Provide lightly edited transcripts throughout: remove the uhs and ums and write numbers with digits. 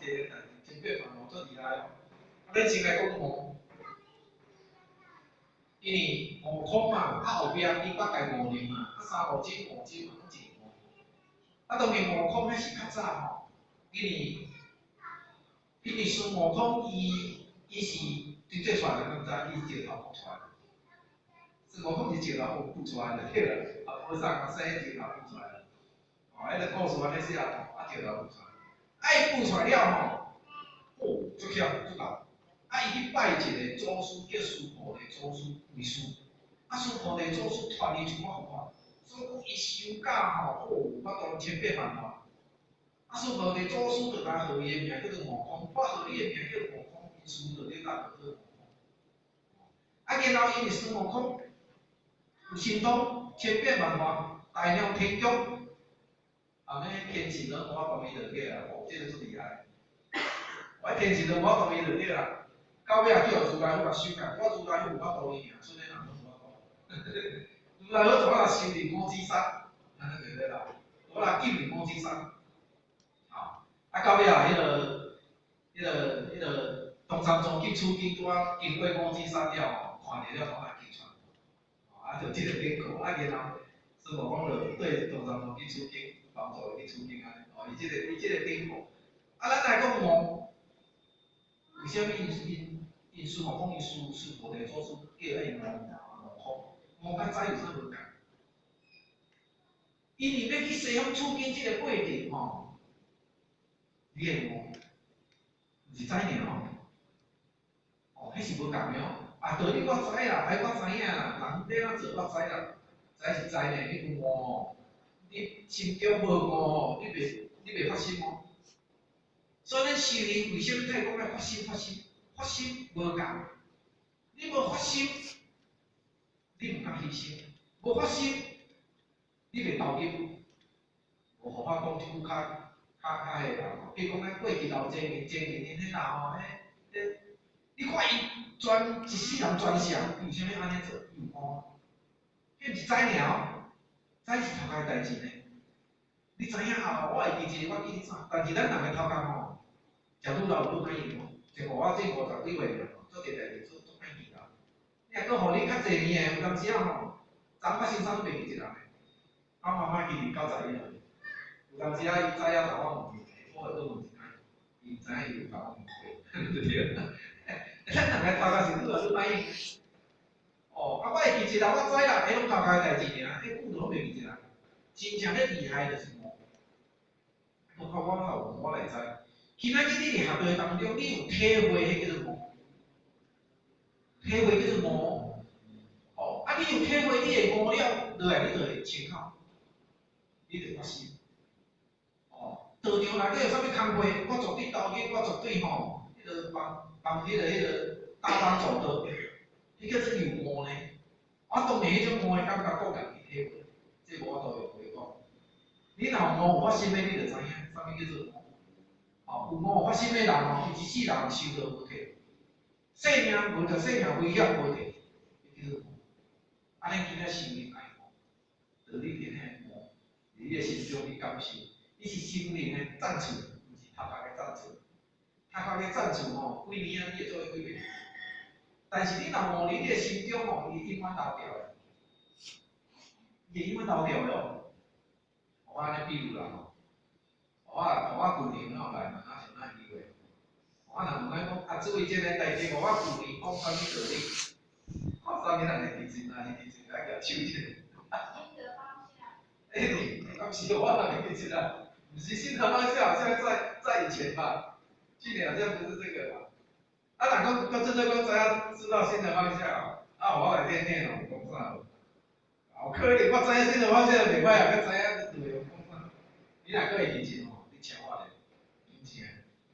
這個代誌，千變萬化足厲害哦。啊，咱先來講悟，因為悟空嘛，啊後壁豬八戒悟能嘛，啊三悟真悟真嘛，攏一個悟。啊，當然悟空彼是較早吼，因為孫悟空伊是佇做出來的，敢知？伊是石頭爆出來的。孫悟空是石頭爆出來的，對啦。啊，和尚嘛生石頭爆出來的。哦，彼個故事按呢寫吼，啊石頭爆出來。啊，伊爆出來了吼，哦，足巧足𠢕。啊，伊去拜一個祖師，叫須菩提祖師為師。啊，須菩提祖師傳伊一寡佛法，所以講伊修教吼，哦，有法度千變萬化。啊，須菩提祖師就共號伊的名叫做悟空，我號你的名叫悟空，因師就你當叫做悟空。啊，然後因為孫悟空有神通，千變萬化，大鬧天宮，啊，那天神攏無法度伊就對啦，哦，這個足厲害。我天神都無法度伊就對啦。到尾仔叫如來佛共收降，我如來佛有法度伊爾，剩的人攏無法度。如來佛怎啊收佇五指山，按呢就對啦，我來禁佇五指山。啊，到尾仔彼個唐三藏去取經，拄仔經過五指山了吼，看著了，講來經出來。啊，就這個典故，啊，然後孫悟空就對唐三藏去取經，幫助伊去取經按呢。哦，伊這個典故。啊，咱來講悟，為啥物𪜶孫悟空伊師菩提祖師叫伊悟悟空？悟佮知有啥無仝？因為欲去西方取經這個過程吼，你會悟，毋是知爾哦，哦，彼是無仝的哦。啊，道理我知啦，哎，我知影啦，人欲按怎做我知啦，知是知呢，你有悟哦，你心中無悟哦，你袂發心哦。所以咱修行為啥物愛講愛發心？發心，發心無仝，你無發心，你毋敢犧牲；無發心，你袂投入。無予我講一句較彼個啦吼，比如講咱過去老前人前人𪜶彼啦吼，彼，你看伊全一世人全數，伊為啥物按呢做？伊有悟，彼毋是知爾哦，知是頭殼的代誌呢。你知影啊？我會記一個，我記得啥？但是咱人的頭殼吼，食愈老愈歹用哦。像我這50幾歲爾吼，做這代誌做足歹記啦。你若閣予你較濟年的，有當時仔吼，昨發生啥攏袂記一人的。我媽媽記佇91歲，有當時仔伊知影共我問一下，我會閣問一下，伊毋知影伊有共我問過，對對。咱人的頭殼是愈來愈歹用。哦，啊，我會記一個，我知啦，彼攏頭殼的代誌爾，彼久就攏袂記一人。真正咧厲害就是悟，無靠我有悟，我來知。今仔日你佇學道當中，你有體會，彼叫做悟。體會叫做悟。哦，啊，你有體會，你會悟了，落來你就會清口，你就發心。哦，道場內底有啥物工課，我絕對投入，我絕對吼，彼個幫幫彼個搭檔做道，彼叫做有悟呢。我當然彼種悟的感覺，個人去體會，這無法度用話講。你若有悟有發心的，你就知影啥物叫做悟。哦，有悟有發心的人吼，伊一世人修道無退，性命無著性命危險無退，彼叫做悟。啊，咱今仔修行愛悟，道理佇遐悟，佇你的心中去感受，你是心靈的戰士，毋是頭殼的戰士。頭殼的戰士吼，幾年啊，你會做幾遍。但是你若悟佇你的心中吼，伊會永遠留牢的，伊會永遠留牢的哦。我按呢比喻啦吼，我舊年吼來嘛，啊像咱機會，我若問咱講啊，注意這個代誌，我舊年講啥物道理？看啥物人會記真啊？是記真，來舉手者。新的方向。欸，你敢是我哪會記真啊？毋是新的方向，好像在以前吧？去年好像不是這個吧？啊，若講講真正講知影知道新的方向哦，啊，我來練練哦，講啥無？有可能我知影新的方向袂歹啊，閣知影內容講啥？你若閣會記真吼，你超我咧，真正。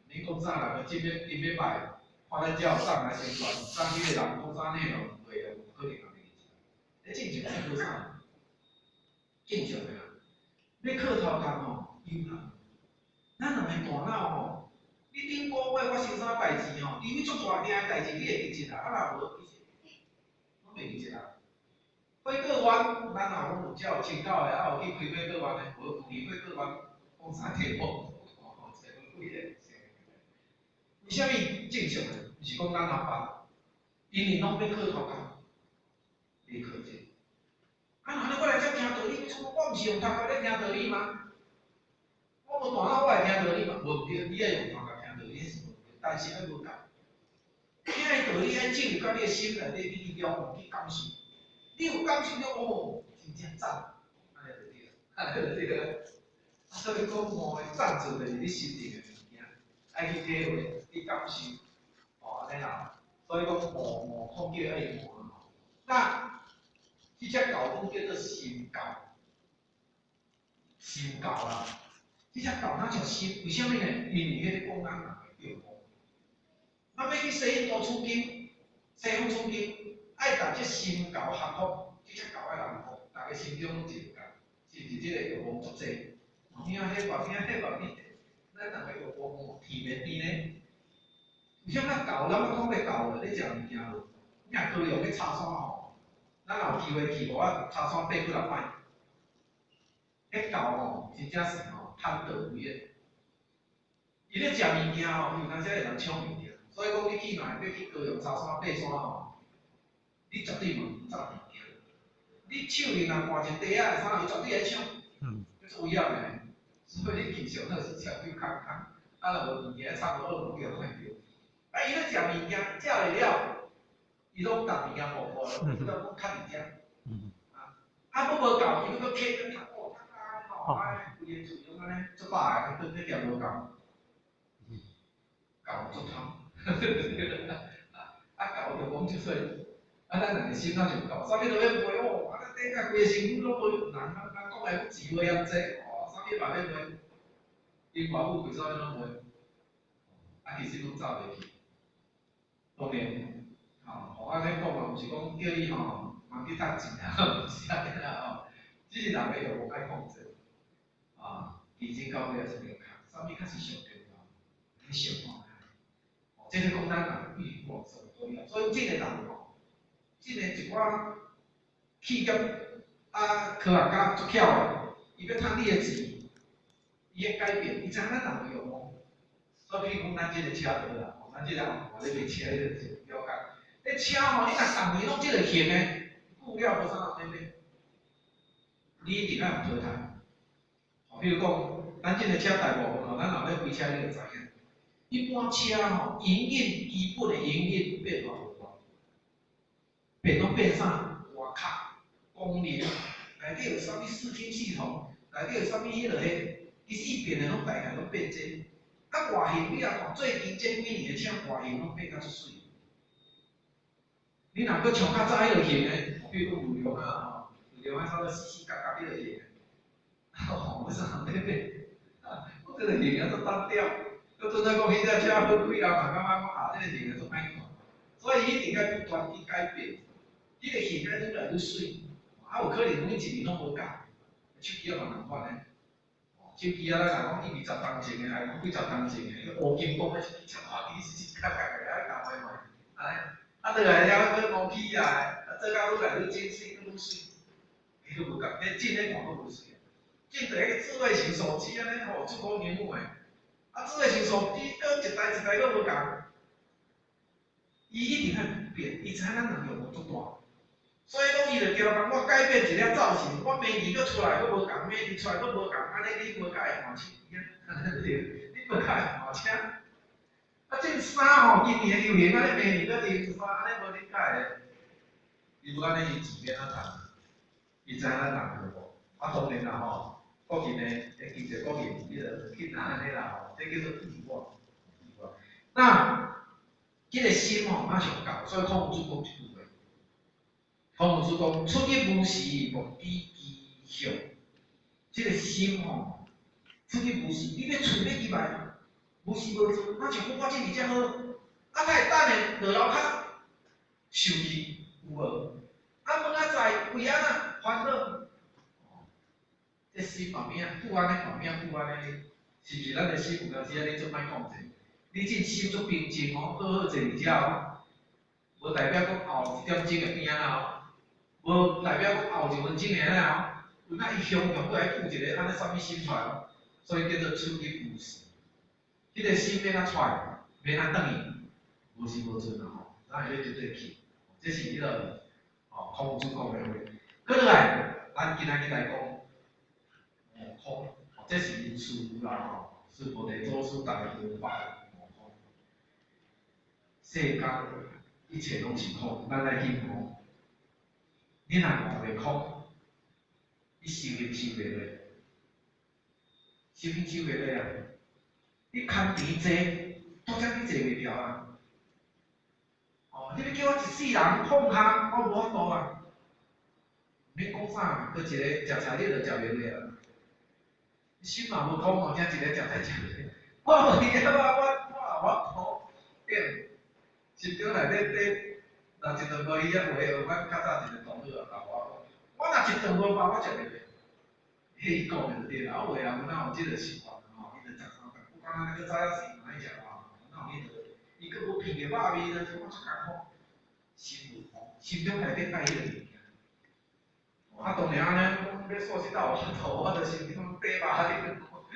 你講啥啦？這邊今欲拜，看咱遮有送來宣傳，送彼個人講啥內容，袂有可能也袂記真。你正常是做啥？正常的啦，欲靠頭殼吼，有限。咱人的大腦吼，你頂個月發生啥代誌吼？除非足大件的代誌，你會記得啊，若無，其實攏袂記得啊。火鍋灣，咱若講有遮有青島的，啊有去開火鍋灣的，無舊年火鍋灣講啥題目？哦，找無幾個。啥物正常的？毋是講咱阿爸，因為攏欲靠頭殼，袂靠這。啊，若按呢我來遮聽道理，我毋是用頭殼咧聽道理嗎？我無大腦，我會聽道理嗎？無毋對，你愛用頭殼聽道理，彼是無對，但是愛無仝。聽的道理愛進入到你的心內底，你去了悟，去感受。你有感受著哦，真正讚，按呢就對，按呢就對啦。啊，所以講悟的贊助就是你心靈的物件，愛去體會，去感受，哦，按呢啦。所以講悟悟空叫愛悟吼。那這隻狗講叫做心狗，心狗啦。這隻狗若像心，為啥物呢？因為彼个講咱人的欲望。咱欲去西印度取經，西方取經，愛共這心狗降服，這隻狗愛降服，逐个心中攏一個共，是毋是？這個欲望足濟，聽彼個，聽彼個，聽，咱人的欲望哦，甜袂甜呢？為啥物狗？咱捌講過狗咧食物件無？你若高雄去柴山吼，咱若有機會去，我柴山爬幾若擺。彼狗吼，真正是吼貪得無厭。伊咧食物件吼，有當時會人搶物件，所以講你去若欲去高雄柴山爬山吼，你絕對嘛毋走物件。你手裡若掛一袋仔啥，伊絕對來搶，這足危險的。所以你去上好是雙手空空，啊若無物件差無好無叫看著。啊，伊咧食物件，食袂了，伊攏逐物件糊糊，伊攏攏囥佇遮。啊，啊，閣無夠，伊閣閣啃閣讀哦，讀啊吼，啊，規个喙攏按呢足飽的，閣閣嫌無夠，狗足貪，啊，狗就講足水，啊，咱人的心若像狗，啥物都欲賣哦，啊，頂下規个身軀攏無人，人人講的錢無嫌濟，哦，啥物嘛欲賣，榮華富貴啥物攏賣，啊，其實攏走袂去。當然，吼，我按呢講嘛，毋是講叫你吼，茫去趁錢啊，毋是按呢啦吼，只是人的欲望愛控制，啊，其實到尾也是袂空，啥物較是上重要？你想看覓？哦，這個講咱人欲望什麼都要，所以這個人吼，這個一寡企業啊，科學家足巧的，伊欲趁你的錢，伊會改變，伊知影咱人的欲望，所以比如講咱這個車就好啦，咱這個我咧賣車，彼個就了解。彼車吼，你若逐年攏這個型的，久了無啥人欲買，你一定愛用淘汰。吼，比如講，咱這個車大部分吼，咱若欲開車，你就知影。一般車吼，營運基本的營運變化無大，變攏變啥？外殼、功能，內底有啥物視聽系統，內底有啥物彼落彼，其實伊變的攏大概攏變這個。啊，外形你若看最近這幾年的車外形攏變甲足媠。你若閣像較早彼落型的，比如講路龍啊吼，路龍啊差不多四四角角彼落型的，吼，欲啥人欲買？啊，我這個型啊足單調，閣陣仔講彼只車好開人嘛感覺講啊，這個型啊足歹看，所以一定愛不斷去改變，彼個型愛愈來愈媠，啊有可能每一年攏無仝，手機也嘛仝款的。手機啊，咱若講伊20冬前的，還講幾十冬前的，烏金剛的手機，插大機是較較較愛共換換，按呢，啊倒來了閣烏起來，啊做到愈來愈精細，愈媠，彼閣無仝，彼進咧看閣無媠，進佇彼個智慧型手機按呢吼，觸控螢幕的，啊智慧型手機閣一代一代閣無仝，伊一定愛變，伊知影咱人欲望足大。所以講，伊就叫人我改變一下造型，我明年閣出來閣無仝，明年出來閣無仝，按呢你無較會換手機啊？對，你無較會換車。啊，這衫吼，今年流行，按呢明年閣流行衫，按呢無你較會。伊無按呢，伊錢欲按怎趁？伊知影咱人欲望。啊，當然啦吼，國人的經濟國人，你就去哪按呢啦吼，這叫做欲望，欲望。那這個心吼，若像狗，所以孔夫子講這句話。孔夫子講：出入無時，莫知其向。這個心吼，出去無時，你欲揣欲入來，無時無做，若像講我這裡遮好，啊，會等下落樓跤受氣有無？啊，問仔在為按怎煩惱？這心嘛物仔久按呢，嘛物仔久按呢，是毋是咱的心有當時仔你足歹控制？你這心足平靜哦，好好坐佇遮哦，無代表講後一點鐘會變按怎哦，無代表講後一分鐘會按怎哦，有哪伊雄雄閣來附一个按呢啥物心出來哦，所以叫做出入無時。彼個心欲按怎出來？欲按怎轉去？無時無陣啊吼，哪會欲絕對去？這是彼個吼孔子講的話。閣落來，咱今仔日來講悟空，這是𪜶師父啦吼，須菩提祖師逐个教悟空。世間一切攏是空，咱愛去悟。你若悟袂空，你修行修袂落，修行修袂落啊！你空錢濟，拄則你坐袂牢啊！哦，你欲叫我一世人放下，我無法度啊！免講啥，閣一个食菜你就食袂落啊！你心若無空哦，才一个食菜食袂落。我無曉啊，我無法度，對。心中內底底，若一頓無魚仔，有的，阮較早一个同學啊，甲我講，我若一頓無飽，我食袂落。彼伊講的就對啦，啊有的人哪有這个習慣吼，伊就食三頓，不管咱閣早抑時嘛愛食啊，哪有彼个？伊閣無闻著肉味，就感覺足艱苦，心無空，心中內底帶彼个物件。啊，當然按呢講欲素食到有法度，我就心中底肉一頓無食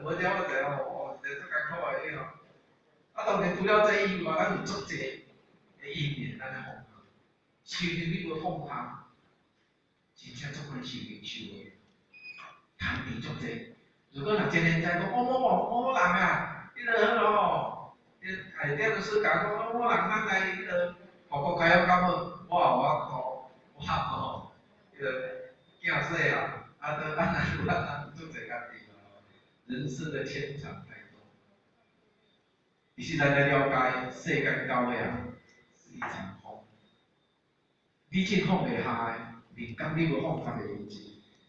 我知影吼，哦，一个足艱苦的彼吼。啊，當然除了這以外，咱有足濟的因緣，咱來放下。修行你無放下，真正足難修行修的，牽纏足濟。如果若真現在講，某某某某某人啊，彼个彼啰，下點時間講某某人，咱來彼个外國開發較好，我也無法度，我吼，彼个囝細啊，啊，都咱來咱足濟家己人生的牽纏太多。其實咱來了解世間到尾啊，是一場空。你真放袂下的，人講你無放下的意志。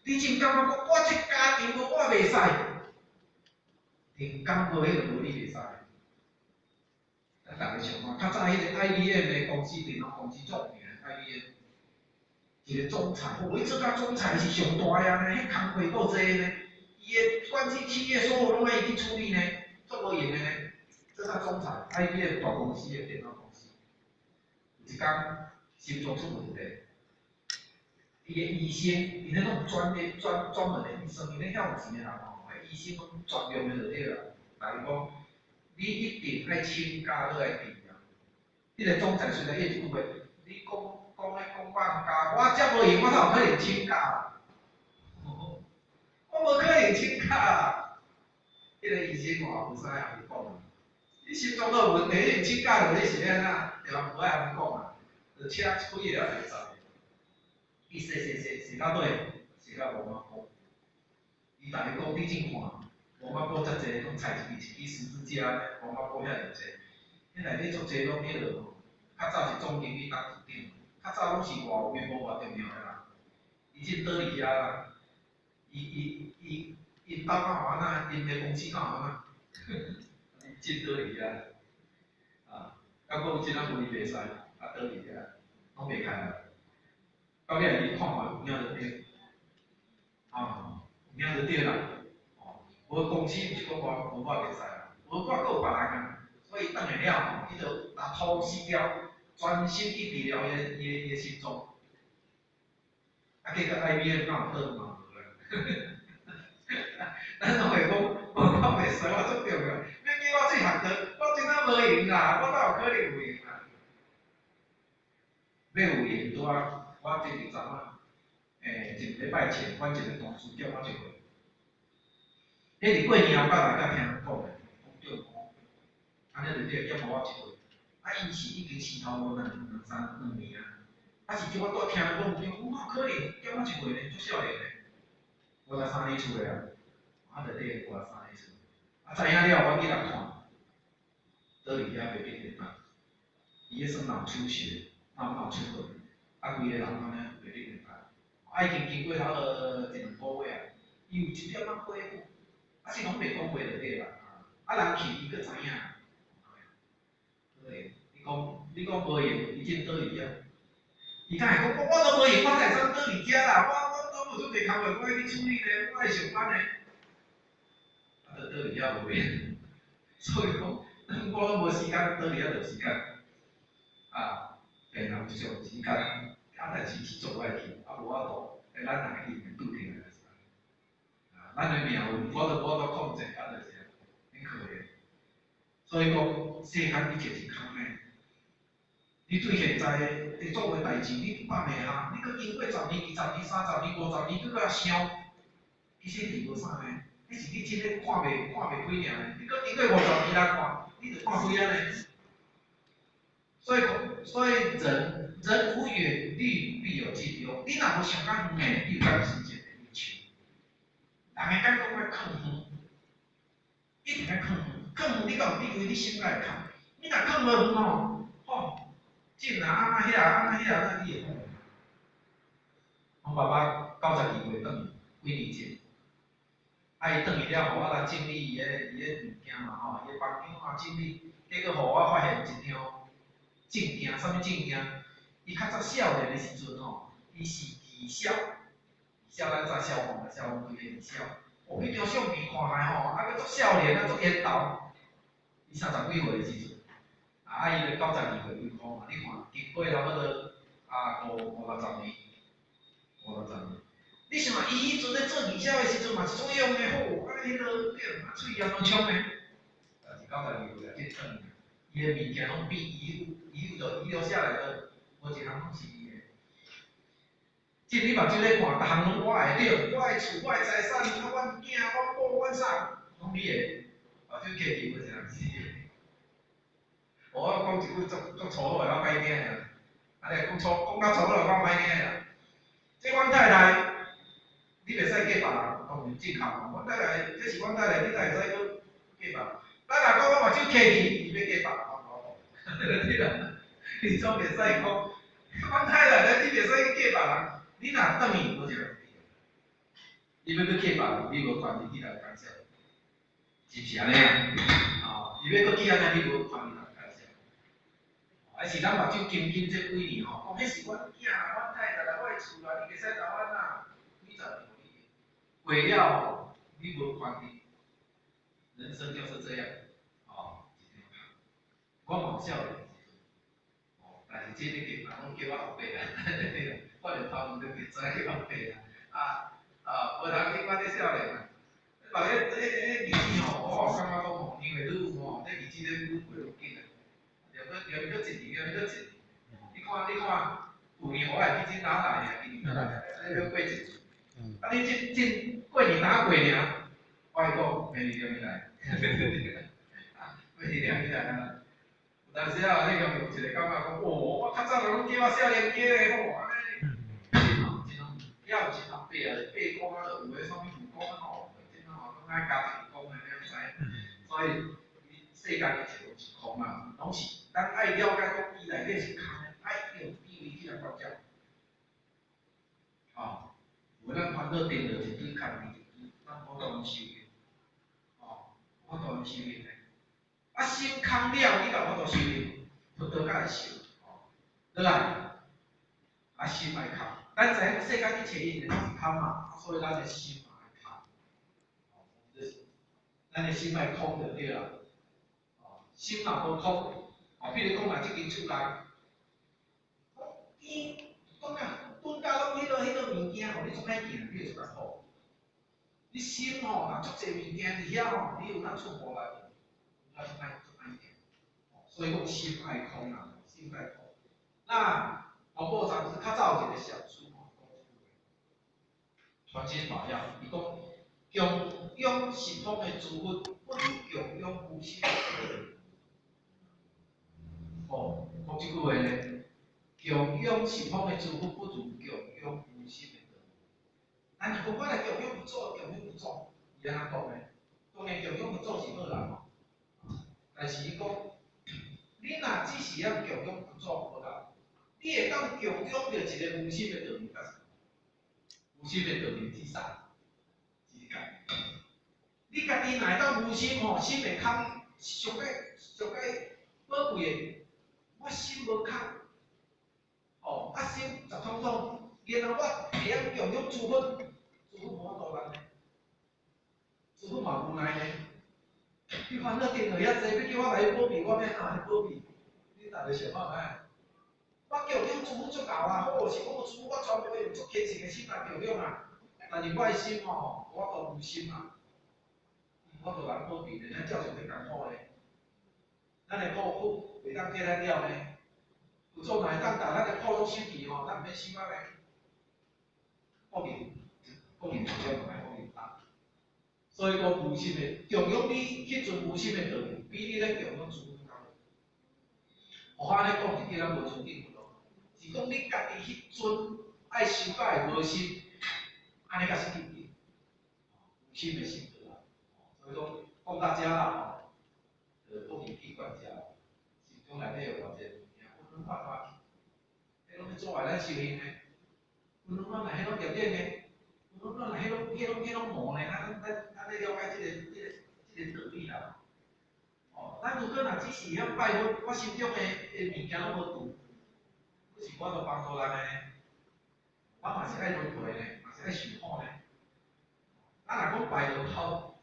你真感覺講，我這家庭無我袂使，人講無彼个無你袂使。咱逐个想看，較早彼个 IBM 的公司，電腦公司足有名，IBM，一個總裁，哦，伊做甲總裁是上大的啊呢，彼工課夠濟呢，伊的管理企業所有攏愛伊去處理呢，足無閒的呢。做甲總裁，IBM 大公司的電腦公司，有一工心臟出問題，伊的醫生，𪜶彼種專業專專門的醫生，𪜶彼遐有錢的人吼，彼醫生攏專用的就對啦。共伊講，你一定愛請假落來治療。彼個總裁雖然伊一句話，你講講彼講放假，我遮無閒，我哪有可能請假？我無可能請假啦。彼個醫生嘛無使共伊講啊，你心臟都有問題，你請假落你是欲按怎？對吧？無愛按呢講啊，就車開會了袂使。伊踅踅踅踅到尾，踅到墓仔埔。伊逐个講，你這看，墓仔埔遮濟，攏踩一支一支十字架，墓仔埔遐爾濟。彼內底足濟攏彼落吼，較早是總經理、董事長，較早攏是偌有名無偌重要的人。伊這倒佇遐啦，伊伊伊𪜶兜敢有按怎？𪜶的公司敢有按怎？伊這倒佇遐，啊，敢講真仔無伊袂使，啊倒佇遐，攏袂開啊。到尾伊看看有影就對，啊，有影就對啦，哦，無公司毋是講我無我袂使啊，無我閣有別人啊，所以轉來了吼，伊就把頭辞掉，專心去治療伊的心臟。啊，結果 IBM 敢有倒嘛無啦，咱攏會講，無我袂使，我足重要，欲叫我這項的，我真仔無閒啦，我哪有可能有閒啊？欲有閒拄仔。我這幾陣啊，一禮拜前，阮一个同事叫我一回，彼是過年後擺來才聽人講的，講中風，按呢就對，減予我一歲。啊，伊是已經生頭路兩兩三兩年啊，啊是叫我拄聽人講，有哪可能減我一歲呢？足少年呢，53年出的啊，啊就對，53年出。啊，知影了，我去來看，倒佇遐袂變電伊彼算腦出血，腦出血。啊，規个人按呢袂變電啊，已經經過差不多一兩個月啊，伊有一點仔恢復，啊是攏袂講話就對啦。啊，人去伊閣知影。對，你講無閒，伊真倒佇遐。伊敢會講，我都無閒，我才會使倒佇遮啦。我都無足濟工課，我愛去處理呢，我愛上班呢。啊，就倒佇遐無閒。所以講，我攏無時間，倒佇遐就有時間。啊，病人就有時間，啊，代誌是做愛去，啊，無法度，咱人去拄著來是。啊，咱的命運，我都無法度控制，啊，就是很可憐。所以講，世間一切是空的。你對現在的做的代誌，你放袂下，你閣經過十年、20年、30年、50年，閣閣想，其實是無啥呢。彼是你真咧看袂開爾呢。你閣經過五十年來看，你就看開啊呢。所以講，所以人人無遠慮，必有近憂。你若無想較遠的，你有敢是一個憂愁。人會當講愛看遠，一定愛看遠，看遠你才有智慧，你心才會空。你若看無遠吼，吼，這啊按那遐按那遐，那你會講。阮爸爸92歲轉去，幾年前。啊，伊轉去了後，我來整理伊的物件嘛吼，伊的房間嘛整理，結果予我發現一張證件，啥物證件？伊較早少年的時陣吼，伊是義消，義消咱知消防消防隊的義消。哦，彼張相片看來吼，啊閣足少年啊，足緣投。伊30幾歲的時陣，啊，伊就92歲歸空嘛，你看，經過差不多啊五六十年，五六十年。你想嘛，伊彼陣咧做義消的時陣嘛是足勇的，吼，啊，彼个對，啊，喙也攏衝的，但是92歲啊，這轉去，伊的物件攏變遺留就遺留下來的，無一項攏是伊的。這你目睭咧看，逐項攏我的對，我的厝，我的財產，啊，阮囝，阮某，阮啥，攏你的。目睭閉去，無一項是你的。我講一句足足粗魯的，我歹聽的，啊，你講粗講較粗魯，我歹聽的啦。這阮太太，你袂使嫁別人，當然正確嘛。阮太太，這是阮太太，你哪會使閣嫁別人？咱若講我目睭閉去，伊欲嫁別人，我無對啦，你總袂使講，阮太太咧，你袂使去嫁別人。你若轉去，無一個人，伊欲閣嫁別人，你無權利去來干涉，是毋是按呢啊？哦，伊欲閣去按呢，你無權利來干涉。還是咱目睭金金這幾年吼，講彼是阮囝啦，阮太太啦，我的厝啦，你袂使台灣啦，幾十年予你過了吼，你無權利。人生就是這樣，哦，我嘛有少年的時陣，哦，但是這個叫人攏叫我阿伯啦，我連頭毛都袂知叫阿伯啦，啊啊，無通去我這少年啊，別個彼兒子吼，我感覺講吼，因為愈吼，這兒子咧愈過愈緊啊，連閣連閣一年，連閣一年，你看你看，舊年我會記這哪來爾，今年這欲過一年，啊你這過年哪過爾？我會講明年連來，啊，明年連來啊。有當時啊，你講有一個感覺講，哦，我較早就攏叫我少年家的吼，按呢，真哦真哦，也有真阿伯啊，八公啊，有的啥物五公吼，真哦，攏愛加一個公的，你毋知？所以，世間一切攏是空啊，攏是咱愛了解講，伊內底是空的，愛用智慧去來觀照。哦，有咱煩惱定著一堆，空一堆，咱無法度修行，哦，無法度修行的。啊，心空了，你才有法度修行，佛道才會成，哦，落來，啊，心愛空，咱知影世間一切因緣攏是空嘛，啊，所以咱的心嘛愛空，哦，就是咱的心愛空就對啦，哦，心若無空，哦，比如講若這間厝內，伊講啊，轉甲攏彼个物件，予你足歹行，你會足艱苦。你心吼，若足濟物件佇遐吼，你有當出無來，有當足歹足歹行。所以講心愛空啊，心愛空。那黃檗禪師較早有一個小書吼，傳心法要，伊講供養十方的諸佛，不如供養無心的道。哦，講這句話呢，供養十方的諸佛，不如供養無心的道。咱若講我來供養佛祖，供養佛祖，伊按怎講呢？當然供養佛祖是好人吼，但是伊講，你若只是曉供養佛祖無夠，你會當供養著一個無心的道理，無心的道理之啥？是個。你家己若會當無心吼，心會空，上蓋上蓋寶貴的，我心無空，哦，啊心十通通，然後我會曉供養諸佛，諸佛無法度難呢，諸佛嘛無奈呢。你煩惱定落遐濟，欲叫我來保庇，我欲按怎來保庇？你逐个想看覓？我供養諸佛足夠啊，好是講諸佛我全部用足虔誠的心來供養啊，但是我的心吼，無法度無心啊，無法度來保庇咧，咱照常咧艱苦咧。袂當替咱了呢。佛祖若會當共咱的苦攏收去吼，咱毋免修啊呢。國人，國人直接嘛愛國人答。所以講無心的，供養你彼陣無心的道理，比你咧供養諸佛較好。我按呢講是叫咱無尊敬佛咯，是講你家己彼陣愛修改的無心，按呢才是對的。無心的心得啊，所以講講到遮啦吼，就講入去關遮，心中內底有偌濟物件，紛紛發發去，彼攏欲阻礙咱修行的，紛紛發來，彼攏業力呢，紛紛發來，彼攏魔呢，咱咧了解這個道理啦。哦，咱如果若只是曉拜佛，我心中的物件攏無除，不是我都幫助人的呢，我嘛是愛輪迴呢，嘛是愛受苦呢。咱若講拜就好，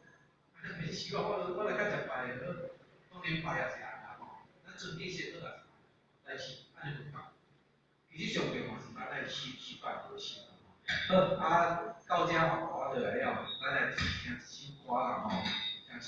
按呢免修啊，我來較食拜的，當然拜也是紅啦吼。咱尊敬神也是但是按呢無仝。其實上重要是咱愛修修拜無心。好，啊，到遮吼，我就來了，咱來聽一首歌啦吼。